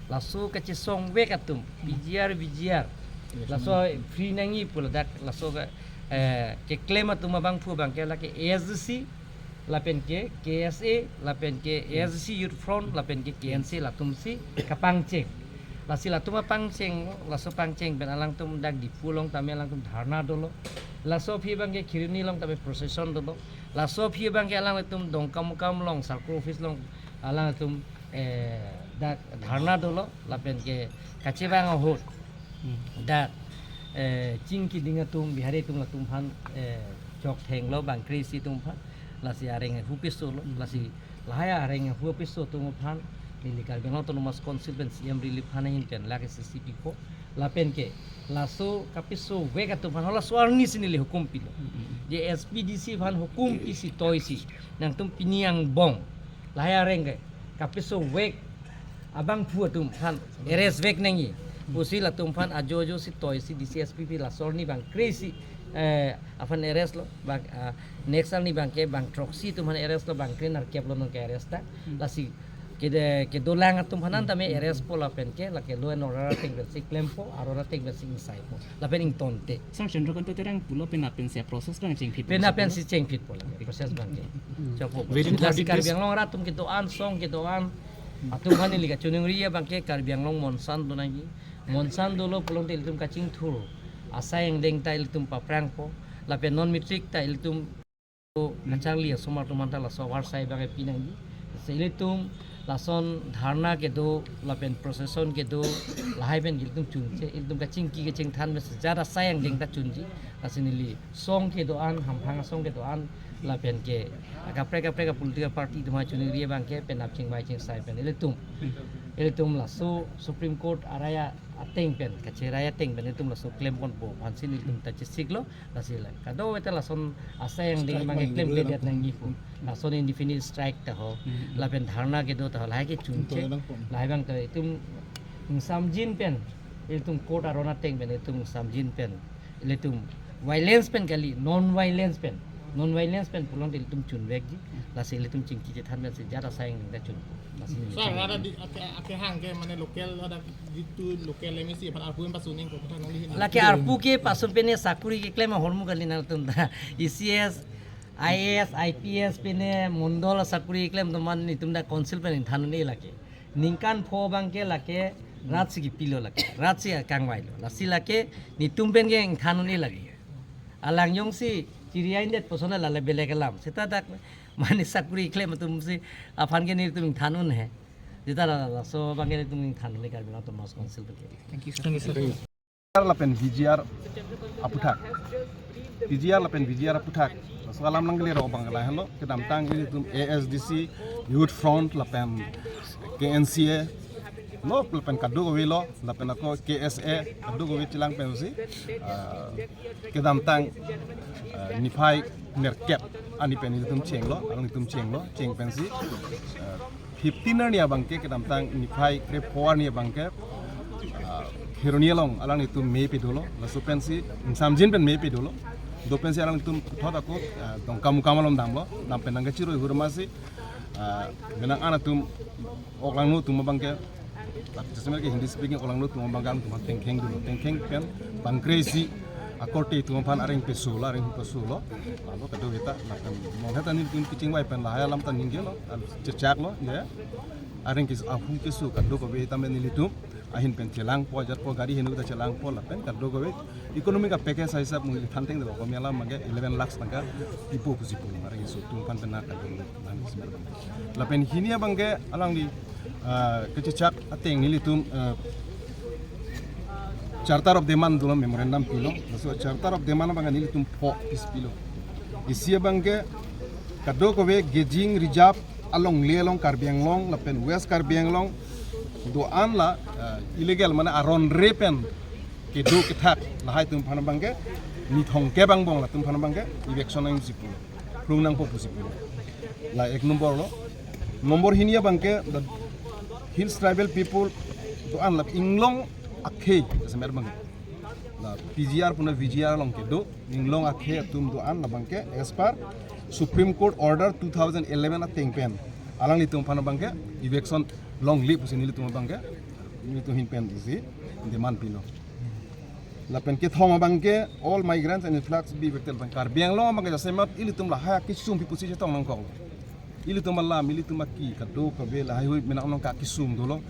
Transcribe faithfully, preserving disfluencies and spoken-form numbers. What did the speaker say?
Laso kachesongvek atum, P G R, V G R. Laso free nangji pu ladak, laso ke, eh, keklem atum abangphu abangke lake A S D C, lapen ke K S A, lapen ke A S D C Youth Front, lapen ke K N C latum si kapangcheng. Lasi latum apangcheng, laso pangcheng pen alangtum dak Diphu along tame alangtum dharna dolo. Laso aphi abangke Kheroni along tame procession dolo. Laso aphi abangke alangtum Dongkamukam along, circle office along alangtum, eh, dak dharna dolo, lapen ke kachevang ahut dak, eh, chingki ding atum, Bihari atum latum aphan, eh, chokthenglo bang kre-isi atum aphan. Lasi areng ahu piso lo, lasi lahai areng ahu piso atum aphan neli Karbi Anglong Autonomous Council pen C M Relief Fund ahin pen lakh isi pipo. Lapen ke laso kapisovek atum aphan, hala so arni si neli hukum pilo. Je S P D C aphan hukum pisi toisi, nangtum pini angbong lahai areng ke kapisovek abangphu atum aphan arrest vek nangji pusi latum aphan ajo ajo si toisi D C S P pi laso arni bang kre-isi, eh, aphan arrest lo, bang, ah, next arni abangke bang throksi atum aphan arrest lo, bang kre-nerkep lo nonke arrest ta. Lasi kede, kedolang atum aphan an tame arrest po lapen ke lake law and order ateng pensi klempo, aro ateng pensi ingsaipo lapen ingtonte. Sir, Chandrakanta Terang pulo penap pensi process abang chengphit. Penap pensi chengphitpo lake process abangke. Chokpo. Within Lasi thirty days. Karbi Anglong arat atum kedo-an, song kedo-an atum aphan neli kachiningri abangke Karbi Anglong monsan do nangji. Monsan dolo pulote ilitum kachingthur asai angdeng ta ilitum paprangpo. Lapen non matric ta ilitum kacharli asomar atum aphan ta laso avarsai abangke pi nangji. Si ilitum lason dharna kedo, lapen procession kedo, lahai pen ilitum chunche, ilitum kachingki kachingthan pen sejat asai angdeng ta chunji. Lasi neli song kedo-an, hamphang asong kedo-an, lapen ke kaprek kaprek a political party atum aphan chiningri abangke penap chingvai chingsai pen ilitum, ilitum laso Supreme Court arai ateng pen, kacherai ateng pen ilitum laso klemponpo aphansi nelitum ta chesiklo. Lasi la kadokave ta lason asai angdeng abangke klemkledet nangji pu. Lason indefinite strike ta ho, lapen dharna kedo ta ho, lahai ke chunche. Lahai abang ta itum ingsamjin pen, ilitum court aron ateng pen itum ingsamjin pen, ilitum violence pen kali, non violence pen, non violence pen pulote ilitum chunvekji. Lasi ilitum chingki chethan pensi jat asai angdeng ta chun. Lasi Sir, ada di ake ake hang ke mane local ada gitu local M A C pada arpu yang pasuning ko kata nang di. Lake arpu ke pasun pene sakuri keklem ahormu kali nangtum ta. E C S, I A S, I P S pene mondol sakuri keklem atum aphan itum ta council pen ingthan un-e lake. Ningkan pho abangke lake rat si kipilo lake. Rat si kangvailo. Lasi lake netum pen ke ingthan un-e lake. Alang jongsi chiri aindet puson la le belek alam. Seta dak mane sakuri keklem atum si aphan ke netum ingthan un-e. Jita la laso abangke netum ingthan un-e Karbi Anglong Autonomous Council pen ke. Thank you, sir. Thank you, sir. Lapen V G R aputhak. V G R lapen V G R aputhak. Laso alam nangkele ro abang lahelo, kedamtang ilitum A S D C, Youth Front lapen K N C A lo, lapen kadokave lo, lapen ako K S A, kadokave chelang pensi, ah, kedamtang, ah, niphai nerkep arni pen ilitum chenglo, alanglitum chenglo, cheng pensi, ah, fifteen arni abangke, kedamtang niphai krepho arni abangke, ah, Kheroni along alanglitum me pedolo, laso pensi ingsamjin pen me pedolo. Do pensi alanglitum puthot ako, ah, Dongkamukam along damlo, dam pen nangke chiroi hurmasi, ah, menang an atum oklangno atum abangke, tapi jasemet ke Hindi speaking oklangno atum abangke alanglitum tengkheng dolo, tengkheng pen bang kre-isi akorte atum aphan areng pesolo, areng pesolo. Lalu kadokave ta, lapen monhet ta nelitum kachingvai pen lahai alam ta ningjelo, chechaklo, ya. Areng ke ahu keso kadokave ta me nelitum ahin pen chelangpo, ajatpo, gari heno ta chelangpo, lapen kadokave economic a package ahisap neli thanteng dolo, komi alam abangke eleven lakhs tangka pipo pusi pu, areng keso atum aphan pen na kadokave. Lapen hini abangke alangli, ah, kachechak ateng nelitum, ah, charter of demand dolo, memorandum pilo. Laso charter of demand abangke nelitum pho pis pilo. Isi abangke kadokave grazing reserve alongle along Karbi Anglong lapen West Karbi Anglong do-an la, ah, illegal mane aron re pen kedo kethak lahai atum aphan abangke nithong kep angbong latum aphan abangke eviction nangji pu, phrung nangpo pusi pu. La ek nombor lo. Nombor hini abangke the Hills Tribal People do-an la inglong akhei, jasemet abangke la P G R puna V G R along kedo inglong akhei atum do-an la abangke as per Supreme Court order two thousand eleven ateng pen alanglitum aphan abangke eviction longle pusi nelitum abangke Ilitum ahin pen isi demand pilo. Lapen kethom abang ke all migrants and influx be evicted abang, Karbi Anglong abang ke jasemet ilitum lahai akesung pi pusi chetong nangkok. Ilitum alam, ilitum aki, kadokave lahai hui menang nangka kesung dolo.